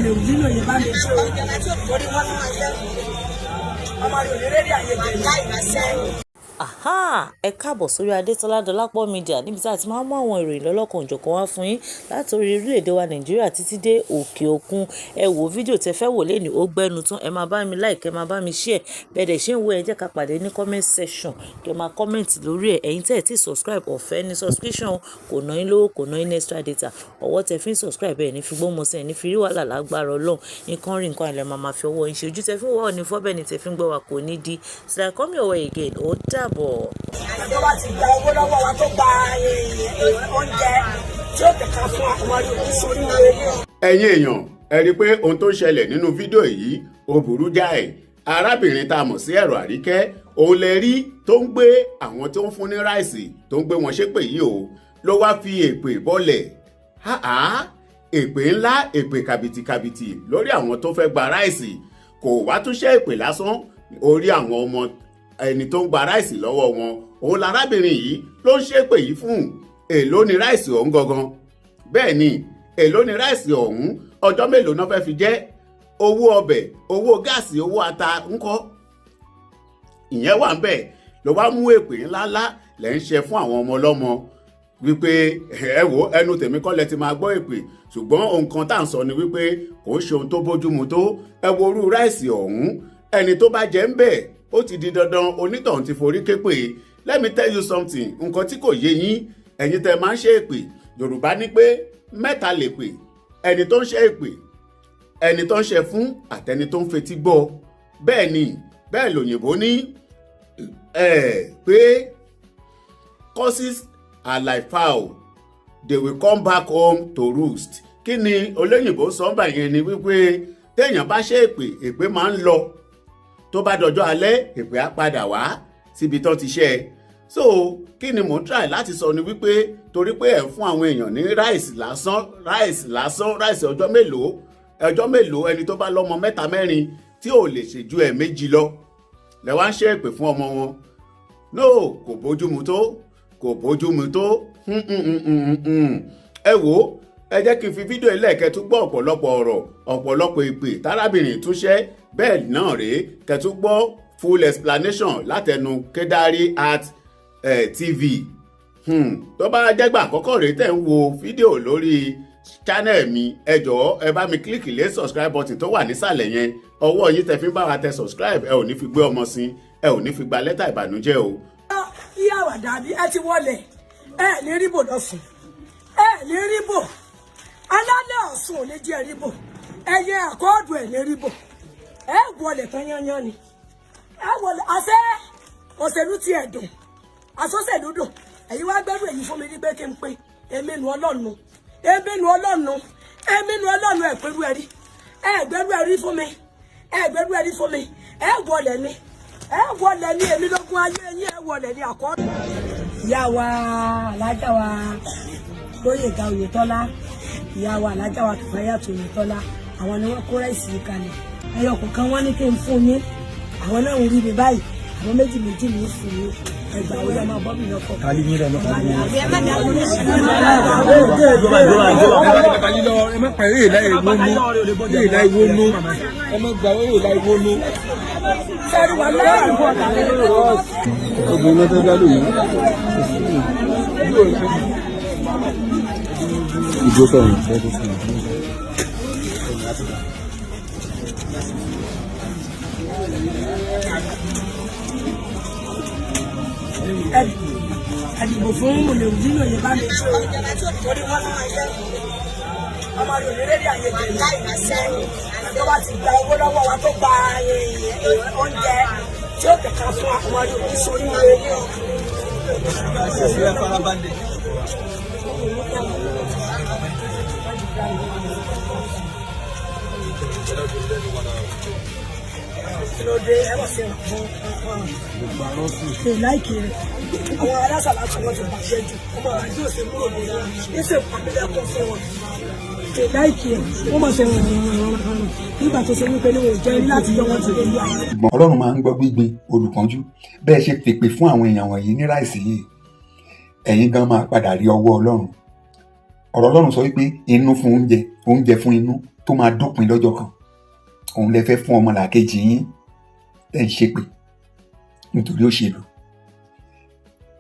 Olè òdínà yẹn bá mi ṣe o, torí wọ́n fi máa jẹ́ ọmọ rẹ̀ ò ní rédíò àyè jẹ̀. Aha! Ẹ káàbọ̀ sórí Adétọ́lá Dọlápọ̀ Media, níbi tí a ti máa ń mú àwọn ìròyìn lọ́lọ́kan-ò-jọ̀kan wá fún yín láti orí orílẹ̀-èdè wa Nàìjíríà títí dé òkè òkun. Ẹ wo fídíò tẹ fẹ́ wò lẹ́ni, ó gbẹ́nu tán. Ẹ máa bá mi like, ẹ máa bá mi share. Bẹ́ẹ̀ dẹ̀ ṣe ń wo, ẹ jẹ́ ká pàdé ní comment section, kí ẹ máa comment lórí ẹ̀. Ẹ̀yin tẹ́ ẹ ti subscribe, ọ̀fẹ́ ní subscription, kò ná yín lówó, kò ná yín ní extra data. Ọwọ́ tẹ fi ń subscribe ẹ̀ ní fi gbọ́mọ sí ẹ̀ ní fi rí wàhálà lágbára Ọlọ́run. Nǹkan rí nǹkan ilẹ̀ máa máa fi ọwọ́ yín ṣe. Ojú tẹ fi ń wọ́ ní fọ́, bẹ́ẹ̀ ni tẹ fi ń gbọ́ wa kò ní di. Till I come your way again, ó dàbọ̀. Tó bá ti gba owó lọ́wọ́ wa, tó gba oúnjẹ tí ó kẹ̀kẹ́ fún àwọn yòókù sórí rẹ̀. Ẹ̀yin èèyàn, ẹ rí i pé ohun tó ń ṣẹlẹ̀ nínú fídíò yìí, ó burú jáì. Arábìnrin tá a mọ̀ sí Ẹ̀rọ Àríkẹ́, òun lè rí tó ń gbé àwọn tó ń fún ní ráìsì, tó ń gbé wọn ṣépè yìí o, ló wá fi èpè bọ́lẹ̀ háà, èpè ńlá, èpè kàbìtìkàbìtì lórí àwọn tó fẹ́ gba ráìsì. Kò wá tún ṣe èpè lásán, orí àwọn ọmọ ẹni tó ń gba ráìsì lọ́wọ́ wọn, òun lárábìnrin yìí ló ń ṣépè yìí fún. Èló ni ráìsì ọ̀hún gangan? Bẹ́ẹ̀ ni, èló ni ráìsì ọ̀hún? Ọjọ́ mélòó náà fẹ́ fi jẹ́? Owó ọbẹ̀, owó gáàsì, owó ata ńkọ́? Ìyẹn wà ń bẹ̀, ló wá mú èpè ńláńlá lẹ́ ń ṣe fún àwọn ọmọ ọlọ́mọ wípé ẹ wo ẹnu tèmi kọ́ lẹ ti máa gbọ́ èpè. Ṣùgbọ́n ohun kan tá à ń sọ ni wípé kò ń ṣe ohun tó bójúmu tó. Ẹ wo orú ráìsì ọ̀hún, ẹni tó bá jẹ́ ń bẹ̀, ó ti di dandan onítọ̀hún ti forí képè. Let me tell you something, nǹkan tí kò yé yín, ẹ̀yin tẹ́ máa ń ṣe èpè. Yorùbá ní pé mẹ́ta lè pè: ẹni tó ń ṣe èpè, ẹni tó ń ṣe fún, àtẹni tó ń fetí gbọ́. Bẹ́ẹ̀ ni, bẹ́ẹ̀ lòyìnbó ní pé curses are like fowl, they will come back home to roost. Kí ni olóyìnbó sọ ń bà yẹn ni wípé téèyàn bá ṣe èpè, èpè máa ń lọ, tó bá dọjọ́ alẹ́, èpè á padà wá síbi tó ti ṣe é. So kí ni mò ń try láti sọ ni wípé torí pé ẹ̀ ń fún àwọn èèyàn ní ráìsì lásán, ráìsì lásán, ráìsì ọjọ́ mélòó, ọjọ́ mélòó? Ẹni tó bá lọ́mọ mẹ́ta, mẹ́rin, tí ò lè ṣèjú ẹ̀ méjì lọ, lẹ wá ń ṣe èpè fún ọmọ wọn. No, kò bójúmu tó, kò bójúmu tó. Ẹ wò ó, ẹ jẹ́ kí n fi fídíò ẹlẹ́ẹ̀kẹ́ tún gbọ́ ọ̀pọ̀lọpọ̀ ọ̀rọ̀, ọ̀pọ̀lọpọ̀ èpè tárábìnrin túnṣẹ́. Bẹ́ẹ̀ náà rèé, kẹ́ tún gbọ́ full explanation látẹnu Kedari Art TV. Tó bá jẹ́gbà àkọ́kọ́ rèé tẹ̀ ń wo fídíò lórí channel mi, ẹ jọ̀ọ́, ẹ bá mi click lé subscribe button tó wà nísàlẹ̀ yẹn. Ọwọ́ yín tẹ fi ń bá wa tẹ subscribe, ẹ ò ní fi gbé ọmọ sí, ẹ ò ní fi gba lẹ́tà ìbànújẹ́ o. Ìyá àwàdà bí ẹ ti wọlé, ẹ ní ríbò lọ́sùn, ẹ ní ríbò alálẹ̀. Ọ̀sùn ò ní jẹ́ ríbò, ẹyẹ àkọọ́dù ẹ̀ ní ríbò. Ẹ wọlé tán yányán ni ẹ wọlé. Àṣẹ òṣèlú tiẹ̀ dùn, àṣọṣèlú dùn. Ẹ̀yin wá gbẹ́rù èyí fún mi ní pé kí n pín. Èmi nu Ọlọ́run, èmi nu Ọlọ́run, èmi nu Ọlọ́run. Ẹ̀ pẹ̀lú ẹ̀rí, ẹ̀ gbẹ́rù ẹ̀rí fún mi, ẹ̀ gbẹ́rù ẹ̀rí fún mi. Ẹ̀ wọlé ni, ẹ̀ wọlé ni, èmi lógún ayé yín, ẹ̀ wọlé ni àkọ́ọ́dù. Ìyá wa, alájà wa Gbóyèga Oyètọ́lá, ìyá wa, alájà wa Kìfáyàtò Oyètọ́lá, àwọn ni wọ́n kó ráìsì kalẹ̀. Ẹyọ kọ̀ọ̀kan wọ́n ní kí n fún yín. Àwọn náà ń rí mi báyìí. Àwọn méjì méjì ní fún yín. Ẹgbàá ó yẹ máa bọ́ mi lọ́kọ̀. Ẹ má pa eré láì wónú, eré láì wónú, ẹ má gba eré láì wónú. Sẹ́rí wà lẹ́yìn. Obìnrin náà fẹ́ dá lóyún. Ìgbó sọ̀rọ̀, ìgbó sọ̀rọ̀. Ẹdìbò fún olè òdínà yẹn bá mi ṣe o, torí wọ́n fi máa jẹ́ ọmọ rẹ̀ ò ní rédíò àyè jẹ̀. Tó bá ti gba owó lọ́wọ́ wa, tó gba oúnjẹ tí ó kẹ̀kẹ́ fún ọmọ rẹ̀ ò ní sórí rẹ̀. Kí ló dé? Ẹ wọ́n ṣe fún ṣe láìkì rẹ̀. Àwọn alásàlá tí wọ́n ti bàjẹ́ jù, ọmọ àti òṣèlú òde ní ṣe pàmílẹ́kùn fún wọn. Ṣe láìkì ẹ̀, wọ́n mọ̀ ṣe nígbà tó ṣe wípé ní wọn ò jẹ́ láti yọ wọn ti lè lu àwọn. Ṣùgbọ́n Ọlọ́run máa ń gbọ́ gbígbé olùkánjú. Bẹ́ẹ̀ ṣe fèpè fún àwọn èèyàn wọ̀nyí ní ráìsì yìí, ẹ̀yin gan máa padà rí ọwọ́ Ọlọ́run. Ọ̀rọ̀ Ọlọ́run sọ wípé inú fún oúnjẹ, oúnjẹ fún inú. Tó máa dópin lọ́jọ́ kan, òun lẹ fẹ́ fún ọmọlàkejì yín tẹ́ ń ṣépè nítorí òṣèlú.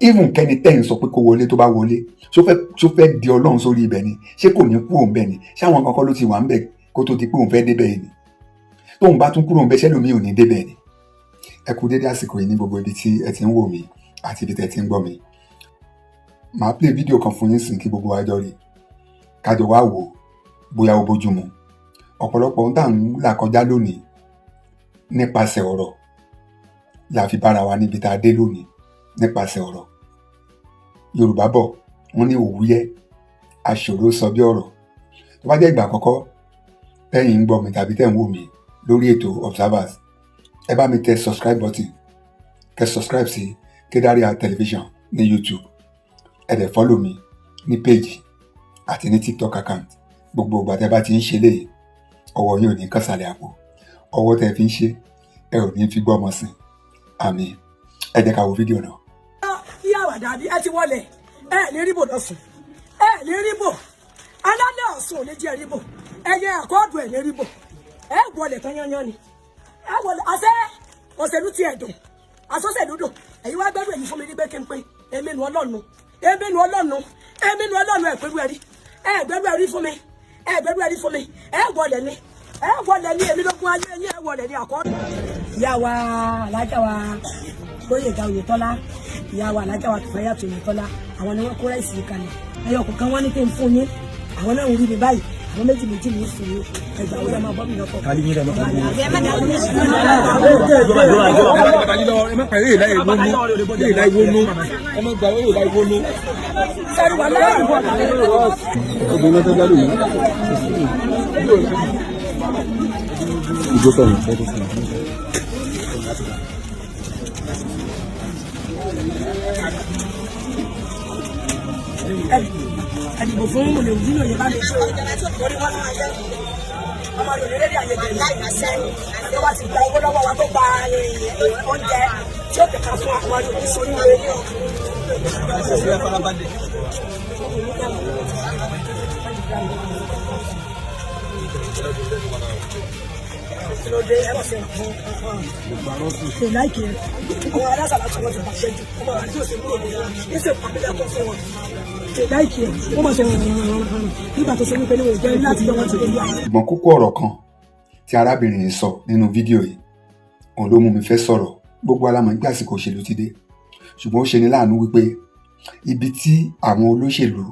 Even kẹ́ni tẹ́ ń sọ pé kó wọlé, tó bá wọlé, ṣó fẹ́ di ọlọ́run sórí ibẹ̀ ni? Ṣé kò ní kú òun bẹ̀ ni? Ṣáwọn kankan ló ti wà ń bẹ̀ kó tó di pé òun fẹ́ débẹ̀ ni? Tóun bá tún kúrò ń bẹ̀, ṣẹ́lòmíì ò ní débẹ̀ ni? Ẹ kú dédé àsìkò yìí ní gbogbo ibi tí ẹ ti ń wò mí àti ibi tẹ́ ti ń gbọ́ mi. Màá play fídíò kan fún yín sìn kí gbogbo wa jọ rí, kájọ wá wò ó bóyá ó bójú mu. Ọ̀pọ̀lọpọ̀ ohun tá à ń là kọjá lónìí, nípasẹ̀ ọ̀rọ̀ la fi bára wa níbi tá a dé lónìí, nípasẹ̀ ọ̀rọ̀. Yorùbá bọ̀, wọ́n ní òwúyẹ́ aṣòro sọ bí ọ̀rọ̀. Tó bá jẹ́ ìgbà àkọ́kọ́ tẹ́yìn ń gbọ́ mi tàbí tẹ́ ń wò mí lórí ètò Observers, ẹ bá mi tẹ subscribe button, kẹ́ subscribe sí Kedaria Television ní YouTube. Ẹ dẹ̀ follow mi ní page àti ní TikTok account. Gbogbo ìgbà tẹ́ bá ti ń ṣe léyìí, ọwọ́ yín ò ní kásàlẹ̀ àpò. Ọwọ́ tẹ́ fi ń ṣe, ẹ ò ní fi gbọ́ ọmọ sìn. Àmín. Ẹ jẹ́ ká wo fídíò náà. Kí àwàdà bí ẹ ti wọlé, ẹ ní ríbò lọ́sùn, ẹ ní ríbò. Alálẹ̀ Ọ̀ṣun ò ní jẹ́ ríbò. Ẹyẹ àkọọ́dù ẹ̀ ní ríbò. Ẹ wọlé tán yányán ni ẹ wọlé. Àṣẹ òṣèlú ti ẹ̀dùn, àṣọṣèlú dùn. Ẹ̀yin wá gbẹ́rù èyí fún mi ní pé kí n pé èmi nu ọlọ́nu, èmi nu ọlọ́nu, èmi nu ọlọ́nu. Ẹ̀ pẹ̀lú ẹ̀rí, ẹ gbẹ́rù ẹ̀rí fún mi, ẹ gbẹ́rù ẹ̀rí fún mi. Ẹ wọlé ni, ẹ wọlé ni. Èmi lógún ayé yín, ẹ wọlé ni àkọọ́dù. Ìyá wa, alájà wa Gbóyèga Oyètọ́lá, ìyá wa alájà wa Kìfáyàtù Oyètọ́lá, àwọn ni wọ́n kó rice kalẹ̀. Ẹyọ kọ̀ọ̀kan wọ́n ní kí n fún yín. Àwọn náà ń rí mi báyìí. Àwọn méjì méjì ní fún yín. Ẹgbàá wọlé máa bọ́ mi lọ́kọ̀. Ẹ má pa èyí láì wónú, èyí láì wónú, ẹ má gba èyí láì wónú. Sẹ́rí wà láyé ìwọ. Obìnrin náà tẹ́jú àlùmọ́. Ìjọ sọ̀rọ̀, ìjọ sọ̀rọ̀. Ẹdìbò fún mọ̀lẹ́wù nínú ìyẹn bá mi ṣe o, torí wọ́n máa yẹ ọmọ rẹ̀ ní rédíò àyẹ̀dẹ̀ láì àṣẹ tó bá ti gba owó lọ́wọ́ wa, tó gba oúnjẹ tí ó kẹta fún àwọn ọmọ rẹ̀ sórí rẹ̀. Kí ló dé? Ẹ wọ́n ṣe ṣe láìkì ẹ. Àwọn alásàlá tí wọ́n ti bàṣẹ́ jù, ọmọ àti òṣèlú òní ní ṣe pàmílẹ̀ kọ́ fún wọn. Ṣe láìkì ẹ, wọ́n máa ṣe nígbà tó ṣe wípé ní wọ́n jẹ́ láti yọ wọn ti lè lọ. Ṣùgbọ́n kókó ọ̀rọ̀ kan tí arábìnrin yìí sọ nínú fídíò yìí, òun ló mú mi fẹ́ sọ̀rọ̀. Gbogbo alámọ̀ nígbà àsìkò òṣèlú ti dé, ṣùgbọ́n ó ṣe ní láàánú wípé ibi tí àwọn olóṣèlú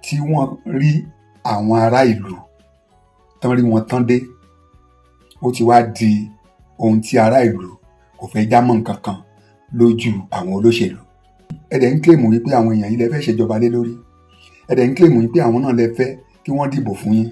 tí wọ́n rí àwọn ará ìlú tán rí wọn tán dé, ó ti wá di ohun tí ará ìlú kò fẹ́ já mọ́ nǹkan kan lójú àwọn olóṣèlú. Ẹ dẹ̀ ń claim wípé àwọn èèyàn yìí lẹ fẹ́ ṣèjọba lé lórí. Ẹ dẹ̀ ń claim wípé àwọn náà lẹ fẹ́ kí wọ́n dìbò fún yín.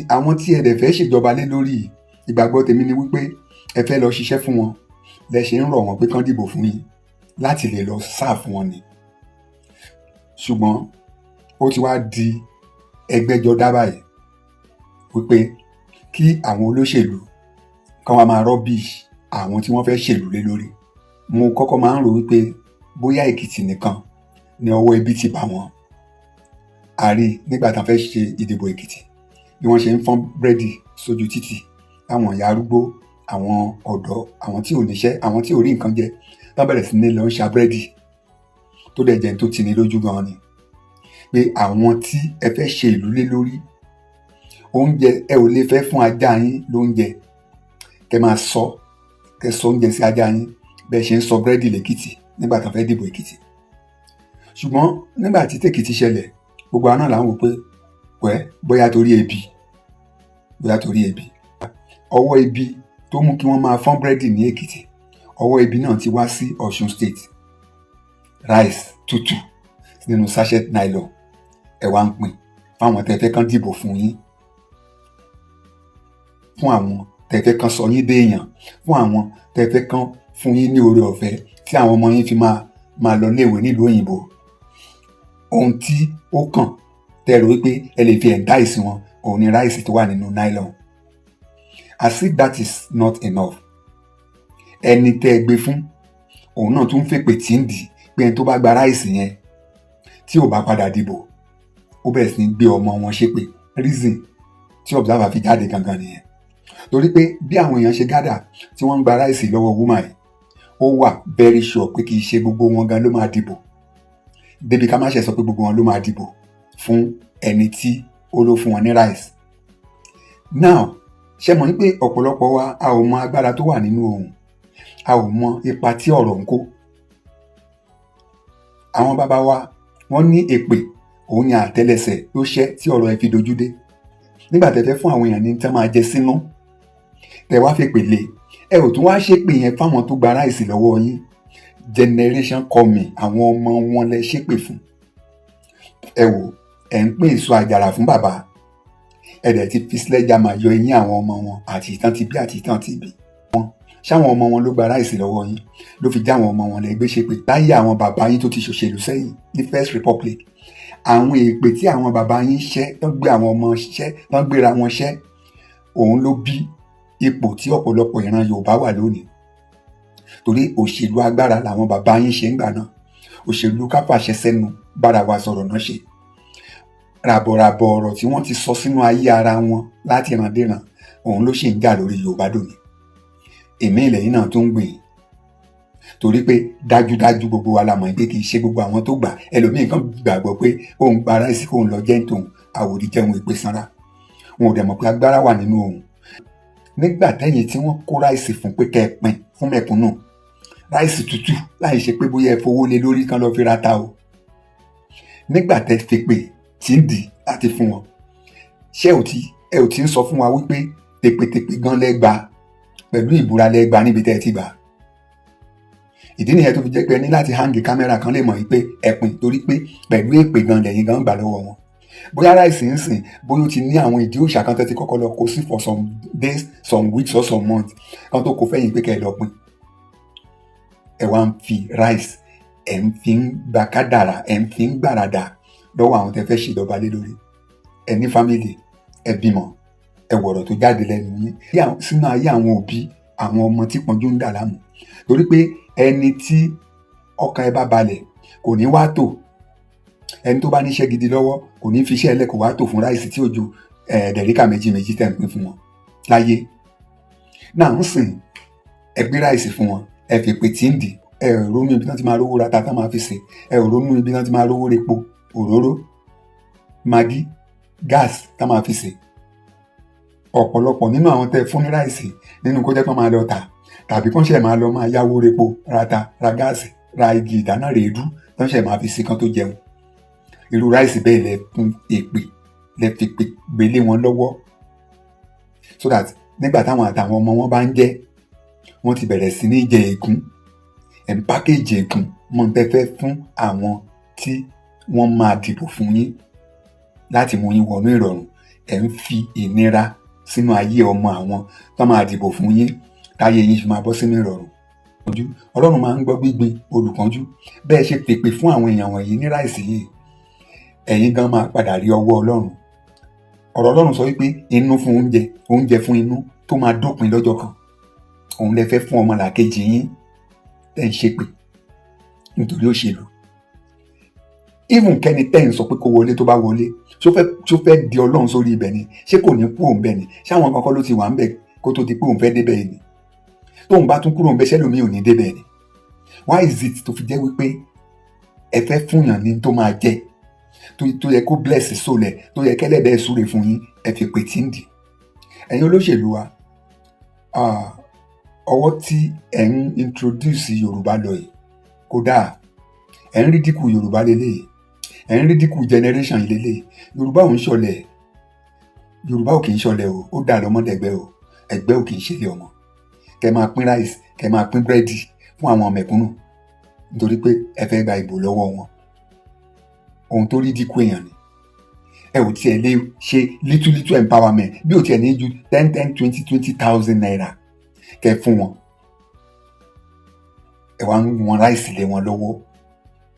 Àwọn tí ẹ dẹ̀ fẹ́ ṣèjọba lé lórí yìí, ìgbàgbọ́ tèmi ni wípé ẹ fẹ́ lọ ṣiṣẹ́ fún wọn lẹ ṣe ń rọ̀ wọ́n pé kán dìbò fún yín láti lè lọ sáà fún wọn ni. Ṣùgbọ́n ó ti wá di ẹgbẹ́jọdá báyìí wípé kí àwọn olóṣèlú kán wá máa rubbish àwọn tí wọ́n fẹ́ ṣèlú lé lórí. Mo kọ́kọ́ máa ń rò wípé bóyá Èkìtì nìkan ni ọwọ́ ibi ti bá wọn. A rí nígbà tá a fẹ́ ṣe ìdìbò Èkìtì, bí wọ́n ṣe ń fọ́n búrẹ́dì sójú títì, táwọn ìyá arúgbó, àwọn ọ̀dọ́, àwọn tí ò níṣẹ́, àwọn tí ò rí nǹkan jẹ, tán bẹ̀rẹ̀ sí ní lọ ń ṣa búrẹ́dì, tó dẹ̀ jẹ́ tó tini lójú gan ni pé àwọn tí ẹ fẹ́ ṣe ìlú lé lórí, oúnjẹ ẹ ò lè fẹ́ fún ajá yín lóúnjẹ, kẹ máa sọ, kẹ sọ oúnjẹ sí ajá yín bẹ́ẹ̀ ṣe ń sọ búrẹ́dì lẹ́kìtì nígbà tán fẹ́ dìbò Èkìtì. Ṣùgbọ́n nígbà tí tèkìtì ṣẹlẹ̀, gbogbo àná là ń wò pé wẹ́ bóyá torí ebi, ọwọ́ ebi tó mú kí wọ́n máa fọ́n búrẹ́dì ní Èkìtì, ọwọ́ ebi náà ti wá sí Ọ̀ṣun State. Rice tútù nínú sachet nylon, ẹ wá ń pín fáwọn tẹ́ fẹ́ kán dìbò fún yín, fún àwọn tẹ́ fẹ́ kán sọ yín déèyàn, fún àwọn tẹ́ fẹ́ kán fún yín ní oore ọ̀fẹ́ tí àwọn ọmọ yín fi máa máa lọ léèwé nílùú òyìnbó. Ohun tí ó kàn tẹ́ rò wípé ẹ lè fi entice wọn, òun ni rice tó wà nínú nylon. As if that is not enough, ẹni tẹ́ ẹ gbé fún, òun náà tún fèpè tí ń dì pé ẹni tó bá gba rice yẹn, tí ò bá padà dìbò, ó bẹ̀rẹ̀ sí ní gbé ọmọ wọn ṣépè. Reason Tí Observer fi jáde gangan nìyẹn, torí pé bí àwọn èèyàn ṣe gather tí wọ́n ń gba rice lọ́wọ́ woman yìí, ó wà very sure pé kì í ṣe gbogbo wọn gan ló máa dìbò, débi ká má ṣe sọ pé gbogbo wọn ló máa dìbò fún ẹni tí ó ló fún wọn ní rice. Now, ṣe mọ̀ ní pé ọ̀pọ̀lọpọ̀ wa, a ò mọ agbára tó wà nínú ohùn, a ò mọ ipa tí ọ̀rọ̀ ń kó. Àwọn bàbá wa, wọ́n ní èpè òun ni àtẹ́lẹsẹ̀ ló ṣẹ́ tí ọ̀rọ̀ ẹ fi dojú dé. Nígbà tẹ́ fẹ́ fún àwọn èèyàn ní tẹ́ máa jẹ sínú, tẹ́ wá fèpè lé, ẹ ò tún wá ṣépè yẹn fáwọn tó gba rice lọ́wọ́ yín. Generation coming, àwọn ọmọ wọn lẹ ṣépè fún. Ẹ wò, ẹ ń pín èso àjàrà fún bàbá, ẹ dẹ̀ ti fi sledgehammer yọ eyín àwọn ọmọ wọn, àti ìtàn ti bí àti ìtàn ti bí wọn. Ṣáwọn ọmọ wọn ló gba rice lọ́wọ́ yín ló fi já àwọn ọmọ wọn lẹ gbé ṣépè? Láyé àwọn bàbá yín tó ti ṣòṣèlú sẹ́yìn ní First Republic, àwọn èpè tí àwọn bàbá yín ṣẹ́ tán, gbé àwọn ọmọ ṣẹ́ tán, gbéra wọn ṣẹ́, òun ló bí ipò tí ọ̀pọ̀lọpọ̀ ìran Yorùbá wà lónìí, torí òṣèlú agbára làwọn bàbá yín ṣe ń gbà náà. Òṣèlú ká fàṣẹ sẹ́nu bára wa sọ̀rọ̀ náà ṣe. Ràbọ̀ràbọ̀ ọ̀rọ̀ tí wọ́n ti sọ sínú ayé ara wọn láti ìrandíran, òun ló ṣì ń jà lórí Yorùbá dòní. Èmi ilẹ̀ yìí náà tó ń gbìn, torí pé dájúdájú, gbogbo wa la mọ̀ pé kì í ṣe gbogbo àwọn tó gbà. Ẹlòmíì kan gbàgbọ́ pé òun gba rice kóun lọ jẹ́ tòun, àwòdì jẹun ìpè sanra. Wọn ò dẹ̀ mọ̀ pé agbára wà nínú òun. Nígbà tẹ́yìn tí wọ́n kó rice fún pé kẹ́ ẹ pín fún mẹ̀kúnnù, rice tútù, láì ṣe pé bóyá ẹ fowó lé lórí kan lọ fi ra ta o, nígbà tẹ́ fi pè tí ń dì láti fún wọn, ṣé ẹ ò ti ń sọ fún wa wípé tèpètèpè gan lẹ́gba, pẹ̀lú ìbúra lẹ́gba níbi tẹ́ ẹ ti gbà? Ìdí nìyẹn tó fi jẹ́ pé ẹ ní láti hang camera kan lè mọ̀ wípé ẹ pín, torí pé pẹ̀lú èpè gan lẹ́yìn gan gbà lọ́wọ́ wọn. Bóyá rice ń sìn, bóyá ó ti ní àwọn ìdí òòṣà kan tẹ́ ti kọ́kọ́ lọ kó sí for some days, some weeks or some months kan tó kó fẹ́yìn pé kẹ́ ẹ lọ pín. Ẹ wá ń fi rice, ẹ ń fi ń gba kádàrà, ẹ ń fi ń gbàràdà lọ́wọ́ àwọn tẹ́ fẹ́ ṣèjọba lé lórí. Ẹ ní family, ẹ bímọ, ẹ wọ̀rọ̀ tó jáde lẹ́nu yín sínú ayé àwọn òbí àwọn ọmọ tí pọ́njú ń dà láàmú, torí pé ẹni tí ọkàn ẹ bá balẹ̀ kò ní wá tò. Ẹni tó bá níṣẹ́ gidi lọ́wọ́ kò ní fi iṣẹ́ ẹlẹ́ kò wá tò fún rice tí ò ju derica méjì méjì tẹ̀ ń pín fún wọn láyé náà ń sìn. Ẹ gbé rice fún wọn, ẹ fi pè tí ń dì. Ẹ ò ronú ibi tí wọ́n ti máa rówó ra tata máa fi sè. Ẹ ò ronú ibi tí wọ́n ti máa rówó repo, òróró, Maggi, gas tá máa fi sè. Ọ̀pọ̀lọpọ̀ nínú àwọn tẹ́ fún ní rice, nínú kó jẹ́ pé wọ́n máa lọ tà, tàbí kó ṣe máa lọ máa yáwó repo, rata, ra gas, ra igi ìdáná, rèédú tó ń ṣe máa fi sí kan tó jẹun. Irú rice bẹ́ẹ̀ lẹ fún èpè, lẹ fi pè gbélé wọn lọ́wọ́, so that nígbà táwọn àtàwọn ọmọ wọn bá ń jẹ, wọ́n ti bẹ̀rẹ̀ sí ní jẹ ègún. Ẹ̀ ń package ègún mọ́ tẹ́ fẹ́ fún àwọn tí wọ́n máa dìbò fún yín láti mú yín wọnú ìrọ̀rùn. Ẹ̀ ń fi ìnira sínú ayé ọmọ àwọn tó máa dìbò fún yín, táyé yín fi máa bọ́ sínú ìrọ̀rùn. Ọlọ́run máa ń gbọ́ gbígbin olùkánjú. Bẹ́ẹ̀ ṣe pèpè fún àwọn èèyàn wọ̀nyí ní rice yìí, ẹ̀yin gan máa padà rí ọwọ́ Ọlọ́run. Ọ̀rọ̀ Ọlọ́run sọ wípé inú fún oúnjẹ, oúnjẹ fún inú, tó máa dópin lọ́jọ́ kan. Òun lẹ fẹ́ fún ọmọlàkejì yín tẹ́ ń ṣépè nítorí òṣèlú. Even kẹ́ni tẹ́ ń sọ pé kó wọlé, tó bá wọlé, ṣó fẹ́ di Ọlọ́run sórí ibẹ̀ ni? Ṣé kò ní kú òun bẹ̀ ni? Ṣáwọn kankan ló ti wà ń bẹ̀ kó tó di pé òun fẹ́ débẹ̀ ni? Tóun bá tún kúrò ń bẹ̀, ṣẹlòmíì ò ní débẹ̀ ni? Why is it tó fi jẹ́ wípé ẹ fẹ́ fúnyàn ní tó máa jẹ, tó yẹ kó bless soul ẹ̀, tó yẹ kẹ́lẹ́dẹ̀ẹ́ súre fún yín, ẹ fi pè tí ń dì? Ẹ̀yin olóṣèlú wa, ọwọ́ tí ẹ̀ ń introduce Yorùbá lọ yìí, kódà ẹ̀ ń ridicule Yorùbá lélẹ́yìí, ẹ̀ ń ridicule generation yìí lélẹ́yìí. Yorùbá ò ń ṣọ̀lẹ. Yorùbá ò kì í ṣọ̀lẹ o. Ó dà lọ́mọdẹ̀gbẹ́ o. Ẹgbẹ́ ò kì í ṣẹlẹ̀ ọmọ. Kẹ máa pín rice, kẹ máa pín búrẹ́dì fún àwọn mẹ̀kúnnù nítorí pé ẹ fẹ́ gba ìbò lọ́wọ́ wọn, ohun tó ridicule èèyàn ni. Ẹ ò tiẹ̀ lè ṣe little little empowerment, bí ò tiẹ̀ ní ju ten ten, twenty twenty thousand naira kẹ fún wọn. Ẹ wá ń wọn rice lé wọn lọ́wọ́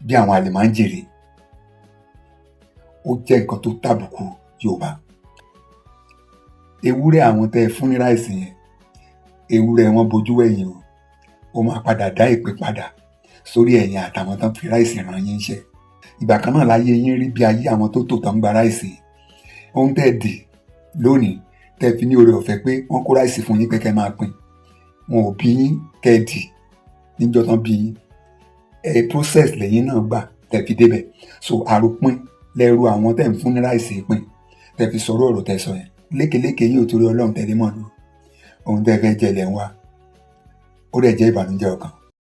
bí àwọn àlèmáńjèrè. Ó jẹ́ nǹkan tó tàbùkù Yorùbá. Ewúrẹ́ àwọn tẹ́ ẹ fún ní rice yẹn, ewúrẹ́ wọn bojú wẹ̀yìn o. Ó máa padà dá ìpè padà sórí ẹ̀yin àtàwọn tán fi rice ràn yín iṣẹ́. Ìgbà kan náà láyé yín rí bí ayé àwọn tó tò tán ń gba rice. Ohun tẹ́ ẹ dì Lónìí tẹ́ fi ní oore ọ̀fẹ́ pé wọ́n kó rice fún yín pé kẹ́ máa pín, wọn ò bí yín kẹ́ẹ̀dì níjọ́ tán bí yín. Ẹ process lẹ́yìn náà gbà tẹ́ fi débẹ̀. So àròpin lẹ́rù àwọn tẹ́ ń fún ní rice pín, tẹ́ fi sọ̀rọ̀ ọ̀rọ̀ tẹ́ sọ yẹn lékeléke yìí ò torí Ọlọ́run tẹ́lẹ̀ mọ́ lù. Ohun tẹ́ fẹ́ jẹ lẹ̀ ń wá, ó dẹ̀ jẹ́ ìbànújẹ́ ọkàn.